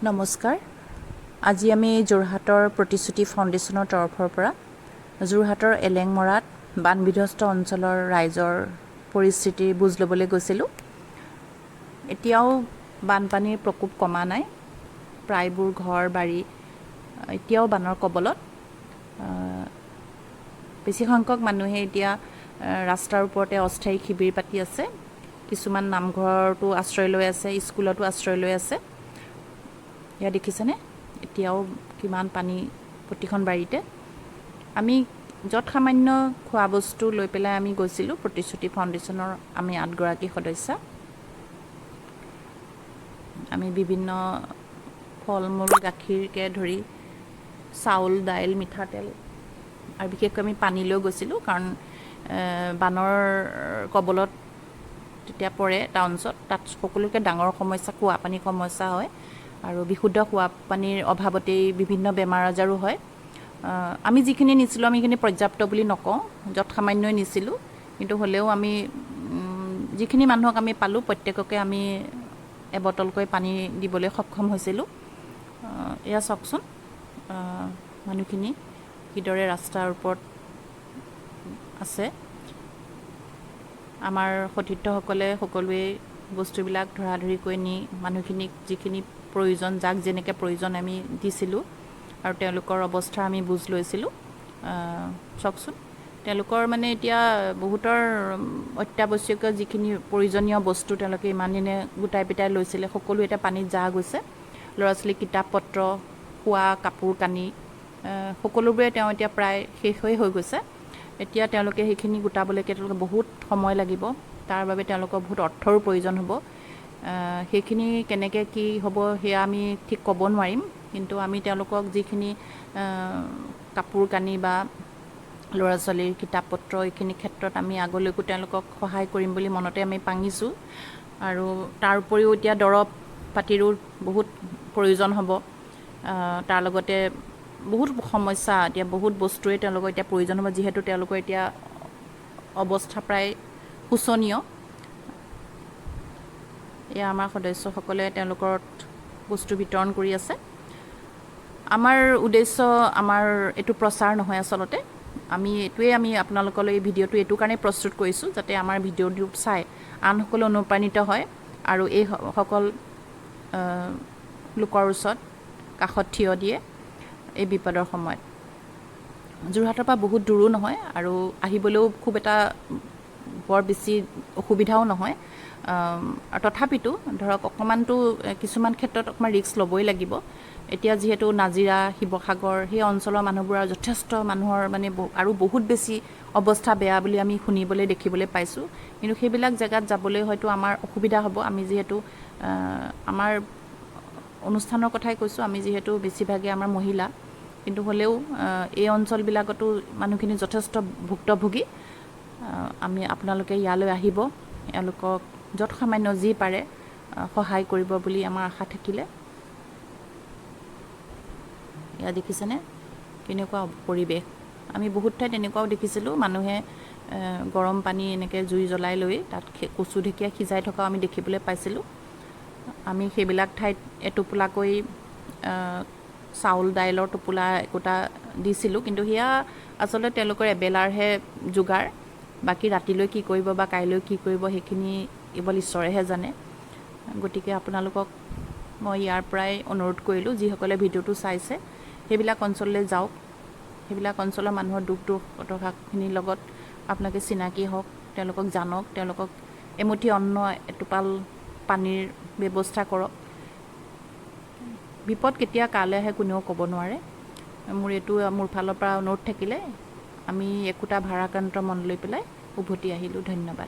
নমস্কাৰ। আজি আমি যোৰহাটৰ প্ৰতিশ্ৰুতি ফাউণ্ডেশ্যনৰ তৰফৰ পৰা যোৰহাটৰ এলেংমৰাত বান বিধ্বস্ত অঞ্চলৰ ৰাইজৰ পৰিস্থিতিৰ বুজ ল'বলৈ গৈছিলোঁ। এতিয়াও বানপানীৰ প্ৰকোপ কমা নাই। প্ৰায়বোৰ ঘৰ বাৰী এতিয়াও বানৰ কবলত। বেছি সংখ্যক মানুহে এতিয়া ৰাস্তাৰ ওপৰতে অস্থায়ী শিবিৰ পাতি আছে। কিছুমান নামঘৰতো আশ্ৰয় লৈ আছে, স্কুলতো আশ্ৰয় লৈ আছে। এয়া দেখিছেনে, এতিয়াও কিমান পানী প্ৰতিখন বাৰীতে। আমি যৎ সামান্য খোৱা বস্তু লৈ পেলাই আমি গৈছিলোঁ। প্ৰতিশ্ৰুতি ফাউণ্ডেশ্যনৰ আমি 8গৰাকী সদস্যা। আমি বিভিন্ন ফল মূল, গাখীৰকে ধৰি চাউল, দাইল, মিঠাতেল আৰু বিশেষকৈ আমি পানী লৈ গৈছিলোঁ, কাৰণ বানৰ কবলত তেতিয়া পৰে টাউনছত। তাত সকলোতকৈ ডাঙৰ সমস্যা খোৱা পানীৰ সমস্যা হয় আৰু বিশুদ্ধ খোৱা পানীৰ অভাৱতেই বিভিন্ন বেমাৰ আজাৰো হয়। আমি যিখিনি নিছিলোঁ, আমি সেইখিনি পৰ্যাপ্ত বুলি নকওঁ, যৎ সামান্যই নিছিলোঁ। কিন্তু হ'লেও আমি যিখিনি মানুহক আমি পালোঁ, প্ৰত্যেককে আমি এবটলকৈ পানী দিবলৈ সক্ষম হৈছিলোঁ। এয়া চাওকচোন, মানুহখিনি কিদৰে ৰাস্তাৰ ওপৰত আছে। আমাৰ সতীৰ্থসকলে সকলোৱে বস্তুবিলাক ধৰা ধৰিকৈ নি মানুহখিনিক যিখিনি প্ৰয়োজন, যাক যেনেকৈ প্ৰয়োজন আমি দিছিলোঁ আৰু তেওঁলোকৰ অৱস্থা আমি বুজ লৈছিলোঁ। চাওকচোন, তেওঁলোকৰ মানে এতিয়া বহুতৰ অত্যাৱশ্যকীয় যিখিনি প্ৰয়োজনীয় বস্তু তেওঁলোকে ইমান দিনে গোটাই পিটাই লৈছিলে, সকলো এতিয়া পানীত জাহ গৈছে। ল'ৰা ছোৱালীৰ কিতাপ পত্ৰ, খোৱা, কাপোৰ কানি, সকলোবোৰে তেওঁ এতিয়া প্ৰায় শেষ হৈ হৈ গৈছে। এতিয়া তেওঁলোকে সেইখিনি গোটাবলৈকে তেওঁলোকে বহুত সময় লাগিব। তাৰ বাবে তেওঁলোকৰ বহুত অৰ্থৰো প্ৰয়োজন হ'ব। সেইখিনি কেনেকৈ কি হ'ব সেয়া আমি ঠিক ক'ব নোৱাৰিম। কিন্তু আমি তেওঁলোকক যিখিনি কাপোৰ কানি বা ল'ৰা ছোৱালীৰ কিতাপ পত্ৰ, এইখিনি ক্ষেত্ৰত আমি আগলৈকো তেওঁলোকক সহায় কৰিম বুলি মনতে আমি পাঙিছোঁ। আৰু তাৰ উপৰিও এতিয়া দৰৱ পাতিৰো বহুত প্ৰয়োজন হ'ব। তাৰ লগতে বহুত সমস্যা, এতিয়া বহুত বস্তুৰে তেওঁলোকৰ এতিয়া প্ৰয়োজন হ'ব, যিহেতু তেওঁলোকৰ এতিয়া অৱস্থা প্ৰায় শোচনীয়। এয়া আমাৰ সদস্যসকলে তেওঁলোকৰ বস্তু বিতৰণ কৰি আছে। আমাৰ উদ্দেশ্য, আমাৰ এইটো প্ৰচাৰ নহয় আচলতে। আমি এইটোৱে আমি আপোনালোকলৈ এই ভিডিঅ'টো এইটো কাৰণেই প্ৰস্তুত কৰিছোঁ, যাতে আমাৰ ভিডিঅ'টো চাই আনসকলে অনুপ্ৰাণিত হয় আৰু এই সকল লোকৰ ওচৰত কাষত থিয় দিয়ে এই বিপদৰ সময়ত। যোৰহাটৰ পৰা বহুত দূৰো নহয় আৰু আহিবলৈও খুব এটা বৰ বেছি অসুবিধাও নহয়। আৰু তথাপিতো ধৰক অকণমানতো কিছুমান ক্ষেত্ৰত অকণমান ৰিস্ক ল'বই লাগিব। এতিয়া যিহেতু নাজিৰা, শিৱসাগৰ সেই অঞ্চলৰ মানুহবোৰৰ যথেষ্ট মানুহৰ মানে আৰু বহুত বেছি অৱস্থা বেয়া বুলি আমি শুনিবলৈ দেখিবলৈ পাইছোঁ। কিন্তু সেইবিলাক জেগাত যাবলৈ হয়তো আমাৰ অসুবিধা হ'ব। আমি যিহেতু আমাৰ অনুষ্ঠানৰ কথাই কৈছোঁ, আমি যিহেতু বেছিভাগেই আমাৰ মহিলা, কিন্তু হ'লেও এই অঞ্চলবিলাকতো মানুহখিনি যথেষ্ট ভুক্তভোগী। আমি আপোনালোকে ইয়ালৈ আহিব, এওঁলোকক যৎ সামান্য যি পাৰে সহায় কৰিব বুলি আমাৰ আশা থাকিলে। এয়া দেখিছেনে কেনেকুৱা পৰিৱেশ? আমি বহুত ঠাইত এনেকুৱাও দেখিছিলোঁ, মানুহে গৰম পানী এনেকৈ জুই জ্বলাই লৈ তাত কচু ঢেকীয়া সিজাই থকাও আমি দেখিবলৈ পাইছিলোঁ। আমি সেইবিলাক ঠাইত এটোপোলাকৈ চাউল দাইলৰ টোপোলা একোটা দিছিলোঁ। কিন্তু সেয়া আচলতে তেওঁলোকৰ এবেলাৰহে যোগাৰ। বাকী ৰাতিলৈ কি কৰিব বা কাইলৈ কি কৰিব, সেইখিনি কেৱল ঈশ্বৰেহে জানে। গতিকে আপোনালোকক মই ইয়াৰ পৰাই অনুৰোধ কৰিলোঁ, যিসকলে ভিডিঅ'টো চাইছে, সেইবিলাক অঞ্চললৈ যাওক। সেইবিলাক অঞ্চলৰ মানুহৰ দুখ দুৰ্দশাখিনিৰ লগত আপোনালোকে চিনাকি হওক, তেওঁলোকক জানক, তেওঁলোকক এমুঠি অন্ন, এটোপাল পানীৰ ব্যৱস্থা কৰক। বিপদ কেতিয়া কালৈ আহে কোনেও ক'ব নোৱাৰে। মোৰ এইটো মোৰ ফালৰ পৰা অনুৰোধ থাকিলে। আমি একোটা ভাৰাক্ৰান্ত মন লৈ পেলাই উভতি আহিলোঁ। ধন্যবাদ।